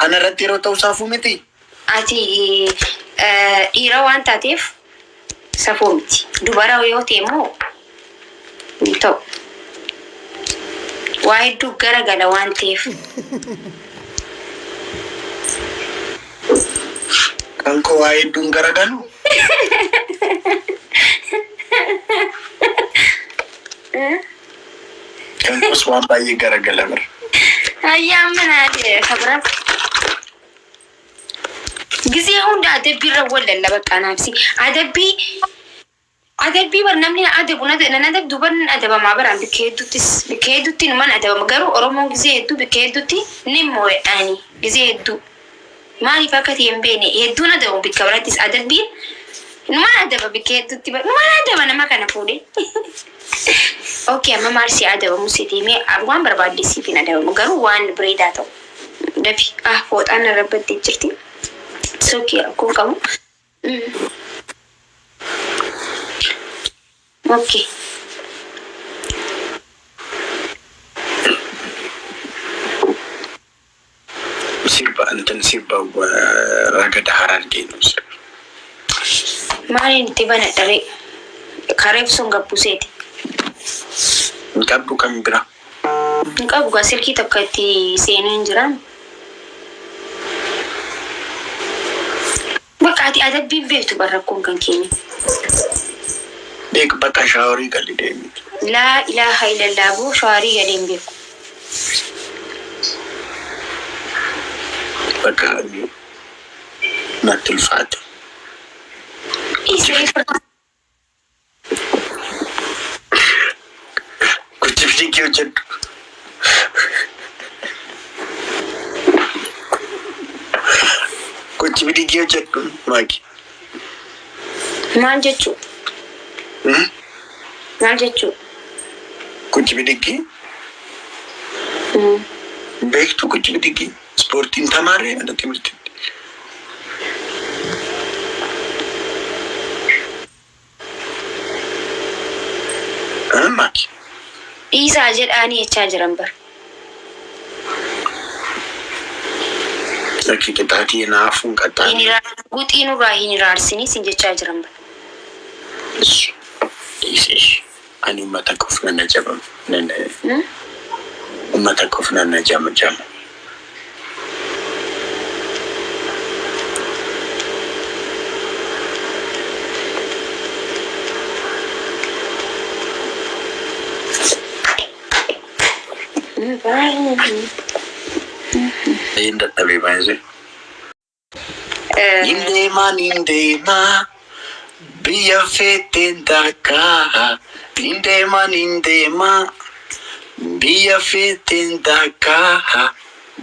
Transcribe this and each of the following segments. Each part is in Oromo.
Ana irratti yeroo ta'u safuu miti. Ati dhiira waan taateef safuu miti. Dubara yoo ta'e immoo hin ta'u. Waa hedduu garagala waan ta'eef. Kan koo waa hedduun garagalu. Kan koos waan baay'ee garagala bara. Ayyaa amma naa kabiraaf. Gisee hunda adabbii irra wal lallaba qanaafsi. Adabbii adabbii bar namni na adabu nan adabdu bar nan adabamaa baraan bikka hedduuttis bikka hedduutti numan adabama garuu Oromoon gisee hedduu bikka hedduutti ni moo'ani gisee hedduu. Maaliif akka ta'e hin beekne hedduun adabamu bikka birattis adabbiin numan adaba bikka hedduutti bar numan adaba nama kana fuudhe. Okay, amma maal si adabamu si deemee waan barbaadde siif hin adabamu garuu waan bareedaa ta'u. Dafi ah fooxaan narra baddee jirti. It's okay, rakkoo hin qabu. Okay. Sirba እንትን sirba ragada Harargee ነው sirba. Maaliin itti banadha ree? Kareef sun gabbuseeti. Hin qabdu kan biraa? Hin qabu gaa silkii tokko itti seenuu hin jiraan. Bakka ati adabbiin beektu bar rakkoon kan keenya. Beek bakka shaaworii gali deemi. Laa ilaaha illallah boo shaaworii galee hin beeku. Bakka natti ulfaate. Isee Gochifni kee hojjedhu. Gochifni kee hojjedhu maaki. Maal jechuu? Maal jechuu? Gochifni kee beektu gochifni kee ispoortiin tamaaree mana timirtiitti. Maaki. Dhiisaa jedhaanii jechaa jiran bar. Lakki qixaatii naafuun qaxxaanii. Guxii nurraa hin iraarsinii sin jechaa jiran bar. Dhiisee ani uummata koof nan ajabama. Uummata koof nan ajama jama. Hin dadhabee baay'ee. Nin deemaa nin deemaa biyya feeteen takkaa. Nin deemaa nin deemaa biyya feeteen takkaa.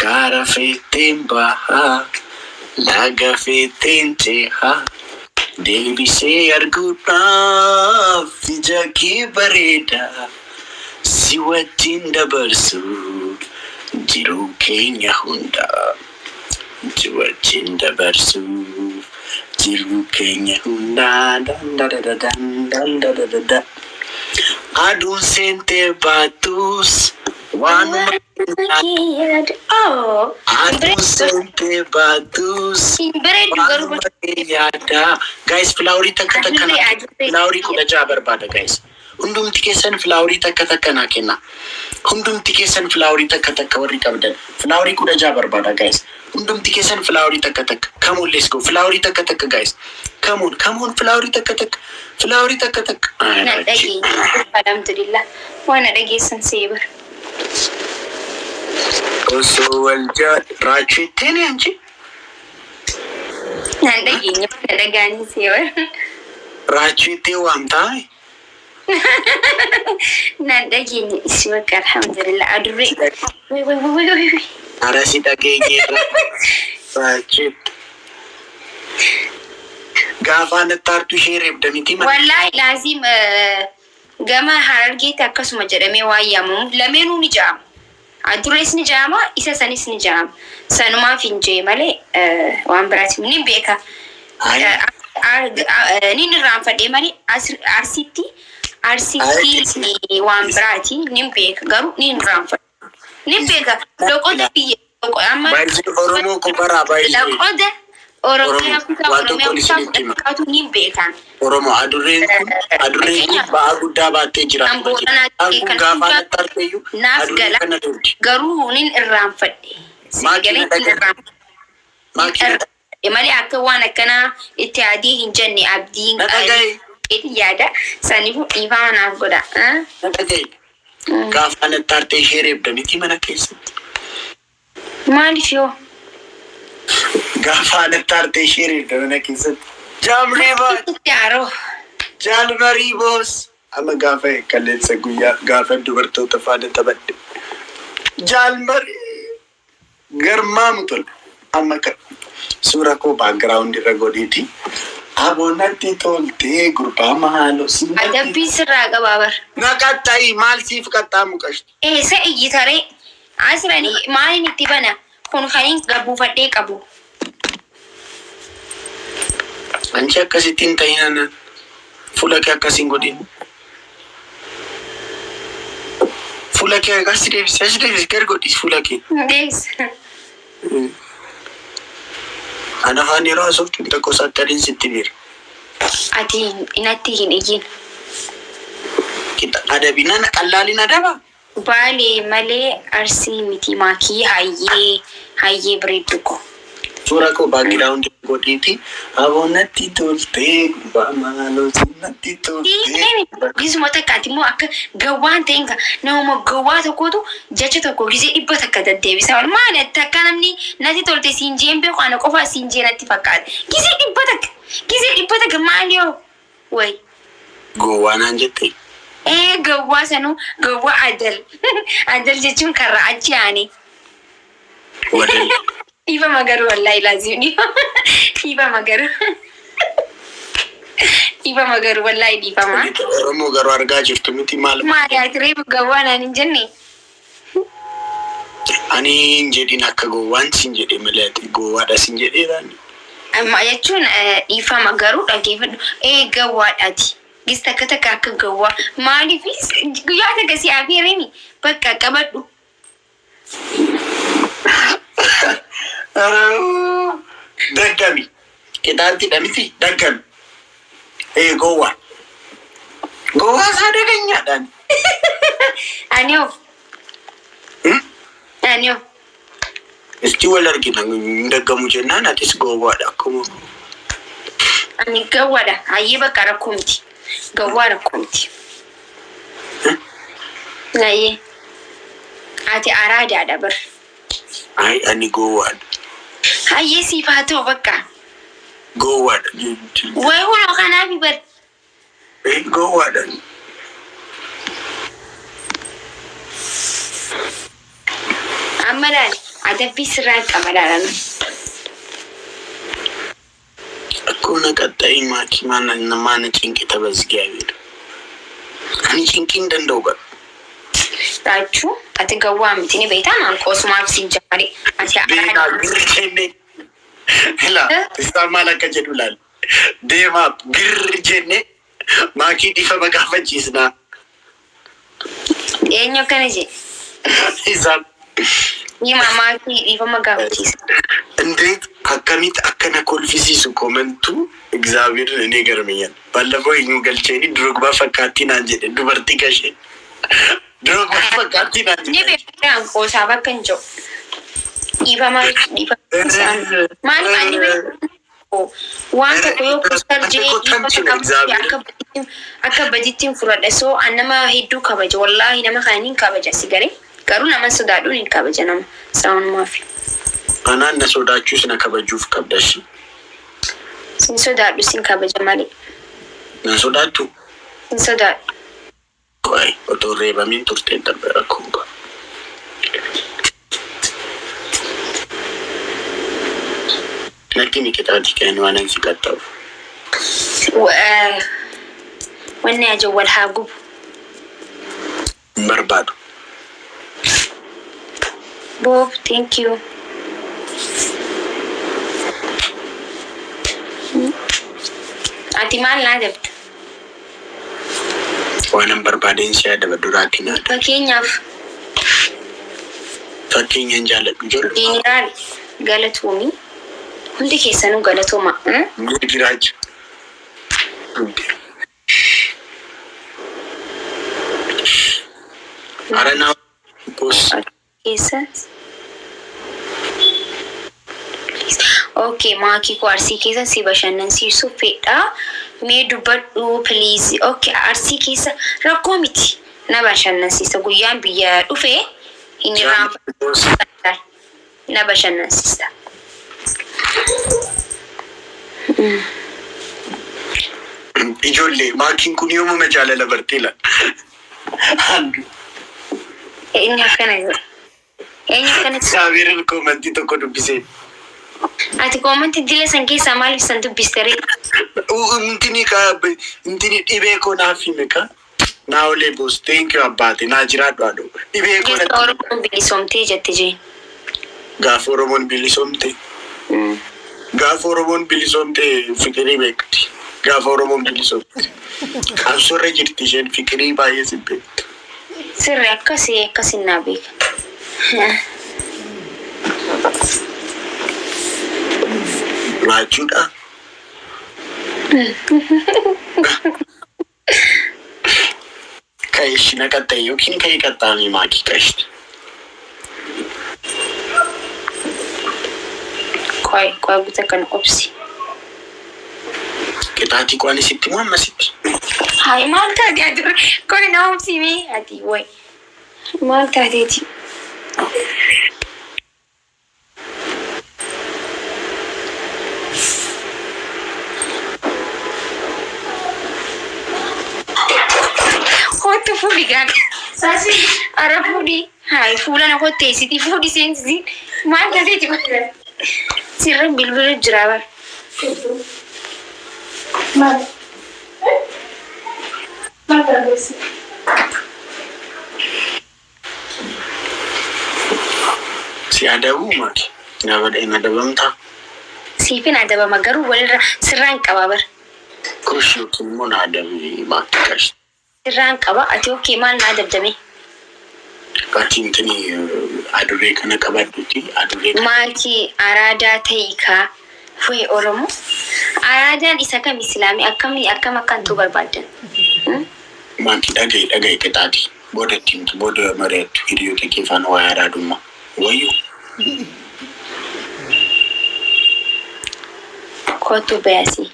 Gaara feeteen bahaa laga feeteen cehaa. Deebisee arguudhaaf ija kee bareedaa. Si wajjin dabarsu jiruu keenya hundaa. Si wajjin dabarsu jiruu keenya hundaa. Dan dan dan dan dan. Aduun seentee baatus waanuma Oh, aduun seentee baatus hin bareedu garuu. waanuma yaada. Guys, flowerii takka takka naa Adurree, adurree. Flowerii 16 barbaada, guys. Hundumti keessan flowerii takka takka naa kenna. Hundumti keessan flowerii takka takka warri qabdan. Flowerii 16 barbaada, guys. Hundumti keessan flowerii takka takka. Come on, let's go. Flowerii takka takka, guys. Come on, come on, flowerii takka takka. Flowerii takka takka. Na dhageenya. Alhamdulillah. Waan na dhageessan see bar. Osoo wal raacheetteen anchi. Naan dhageenya na dhagaanii see bar. Raacheettee waan taa'e. Naan dhageenya isi bakka alhamdulillah adurree. Wai wai wai wai wai. Ara si dhageenyeerra. Raacheette. Gaafa natti aartu ishee reebda miti mana. Wallaahi laazim gama Harargeetti akkasuma jedhamee waan yaamamuuf lameenuu ni ja'ama. Adurrees ni ja'ama, isa sanis ni ja'ama. Sanumaaf hin jee malee waan biraati ni beeka. Ni irraanfadhee malee Arsitti waan biraati ni beeka garuu ni irraanfadhe. Ni beeka loqoda biyya Amma Baay'ee Oromoo qofaraa baay'ee. Laqoda Oromiyaa Oromoo, kutaa waan tokko Oromiyaa kutaa isinitti hima. 10 ni beekan. Oromoo adurreen kun ba'aa guddaa baattee Kan jiraatu. Booranaa Ba'aan kun kan gaafa hundaa alatti argeeyyuu naaf adurree gala. kana deemti. Garuu nin irraanfadhe. Maakii Sagalee na nin dhaga'i. irraanfadhe. Maakii na Malee akka waan akkanaa itti adii hin jenne abdiin na dhaga'i. yaada. Saniifuu dhiifama naaf godha. Na dhaga'i. Gaafa alatti artee ishee reebda miti mana keessatti. Maaliif yoo? Gaafa alatti artee ishee reebda mana keessatti. Jaamrii baa. Yaaroo. Jaalmarii boos. Amma gaafa qilleensa guyyaa gaafa dubartoota faana taphadhe. Jaalmarii garmaamu tola. Amma suura koo background irra godheeti. Aboonatti toltee gurbaa maaloo sinatti. Adabbii sirraa qabaa bar. Na qaxxaayi maal siif qaxxaamu qashti? Eessa iyyitaree? Asiranii maaliin itti bana? Kun kan hin gabbuufadhee qabu. Anchi akkasitti hin ta'in ana. Fuula kee akkasiin godhin. Fuula kee akkas deebisi as deebisi gad godhis fuula kee. Dees. Ana afaan yeroo haasoftu tokko sattariin sitti miira. Ati natti hin iyyin. Adabi nana qallaaliin adaba. Baalee malee Arsii miti maakii hayyee hayyee bareeddu ko. Suura koo background godhiiti. Aboonatti toltee gurbaa maaloo sinnatti toltee. Gisuma takkaati immoo akka gawwaan ta'in ka namuma gawwaa tokkotu jecha tokko gisee 100 deddeebisa. Maali takka namni natti tolte siin jeen beeku ana qofaa siin jee natti fakkaata. Gisee 100 gisee 100 maali yoo wayi. Gowwaa naan jette. Ee gawwaa sanuu gawwaa adal adal jechuun karra achi aane. Wadal. Dhiifama garuu wallaahi laazim dhiifama dhiifama garuu dhiifama garuu wallaahi dhiifama. Oromoo garuu argaa jirtu miti maal. Maali ati reefu gawwaa naan hin jenne? Ani hin jedhin akka gowwaan sin jedhe malee ati gowwaadha sin jedheeraan. Amma jechuun dhiifama garuu dhaggeeffadhu. Ee gawwaadhaati. Gis takka takka akka gawwaa maaliif guyyaa takka si afeeremi bakka qabadhu. Daggami. Qixaantiidha miti daggami. Ee gowwaa. Gowwaa isaa daganyaadhaan. Ani of ani of Isti wal argina hin daggamu jennaan atis gowwaadha akkuma. Ani gawwaadha. Hayyee bakka rakkoo miti. Gawwaa rakkoo miti. Hayyee ati araadaadha bar. Ay ani gowwaadha. Hayyee siif haa ta'u bakka. Gowwaadha. Wayi hunoo kanaafi bar. Ee gowwaadha. Amma laal adabbii sirraa qaba laalan. Akkuma qaxxaayi maakii maana maana cinqita basgiyaabeedha. Ani cinqii hin danda'u bara. Raachuu ati gawwaa miti ni beektaa naan qoosumaaf siin jaare. Ati Deemaa araada. girri jennee. Ilaa isaan maal akka jedhu laal. Deemaa girri jennee maakii dhiifama gaafachiisnaa. Eenyu akkana jedhe? Isaan Hima maakii dhiifama gaafachiisa. እንዴት akkamitti akkana kolfisiisu komentuu እግዚአብሔር እኔ ገርመኛል። ባለፈው eenyu galcheeni ድሮግባ fakkaattii naan jedhe dubartii gashee ድሮግባ fakkaattii naan Ni jedhe. beekaa qoosaaf akka hin jiru. Dhiifama dhiifama. Maaliif ani beeku waan tokko yoo qoosar jee dhiifama qabu akka badiitti fudhadha. So an nama hedduu kabaja. Wallaahi nama kana ni kabaja si garee. Garuu nama sodaadhuun hin kabaja nama sababumaafi. Anaan na sodaachuus na kabajuuf qabda ishee. Sin sodaadhu sin kabaja malee. Na sodaattu Sin sodaadhu. qo'e otoo reebamiin turteen darbe rakkoon qaba. Natti miqixaatii kan waan ansi qaxxaabu. Wanni ajoo wal haa gubu. Hin barbaadu. Bob, thank you. Ati maal naa dabta? Waan hin barbaadeen si adaba duraatiin haadha. Fakkeenyaaf Fakkeenya hin jaalladhu ijoollee. Jeneraal galatoomii hundi keessanuu galatooma. Mirgiraaj. Aranaa boss. Keessa. Okay, maakii koo Arsii keessa si bashannansiisuu fedha. Mee dubbadhu please. Okay, Arsii keessa rakkoo miti. Na bashannansiisa. Guyyaan biyya dhufe hin irraanfatu. Na bashannansiisa. Ijoollee maakiin kun yoomuma jaalala bartee laata? Handu. Eenyu akkana jedha? Eenyu akkana jedha? Saabirin koomantii tokko dubbisee. Ati koomantii dila san keessaa maaliif san dubbiste ree? Intini intini dhibee koo naaf hime ka. Naa olee boos thank you abbaate naa jiraadhu haadho. Dhibee koo Keessa natti Oromoon bilisoomtee jette jee. Gaafa Oromoon bilisoomte. Gaafa Oromoon bilisoomte fiqirii beekti. Gaafa Oromoon bilisoomte. Qabsoorra jirti isheen fiqirii baay'ee si beekti. Sirri akkasii akkasin naa beeka. Raachuudha. Ka'eeshi na qaxxa'e yookiin ka'ee qaxxaame maakii qashti. Qoy qoy guuta kan obsi. Qixaatii qo'an isitti moo ammasitti? Hai maal taate ati qoy na obsi mee ati way maal taateeti? Kottu fuudhi gaaga. Ara fuudhi. Hai fuula na kotteessiti fuudhi seensisi. Maal taateeti? Sirra bilbilu jira bara. Maal? Maal barreessi? Si adabuu maaki? Na adabamtaa? Siifin adabama garuu walirra sirraan qaba bara. Kush yookiin immoo na adabi maakii qashti. Sirraan qaba ati okkee maal na adabdame? Ati intini adurree kana qabadhuti adurree kana. Maakii araadaa ta'ii kaa fu'ee Oromoo. Araadaan isa kam islaamii akkamii akkam akkantu barbaaddan? Maakii dhaga'i dhaga'i qixaati. Booda itti himtu booda mari'attu hiriyoota kee faana waa'ee araadummaa. Wayyuu. Kottu baasii.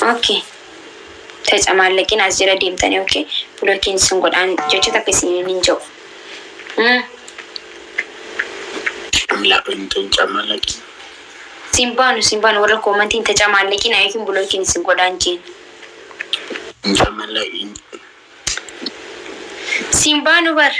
Okay. Tacamaallaqin as jala deemtanii okay. Bulookiin sun godhaan jecha takka isiniin hin jiru. Intin camalaqi. Siin baanu siin baanu warra koomantiin tacamaallaqin yookiin bulookiin isin godhaan jeen. Camalaqi. Siin baanu bar.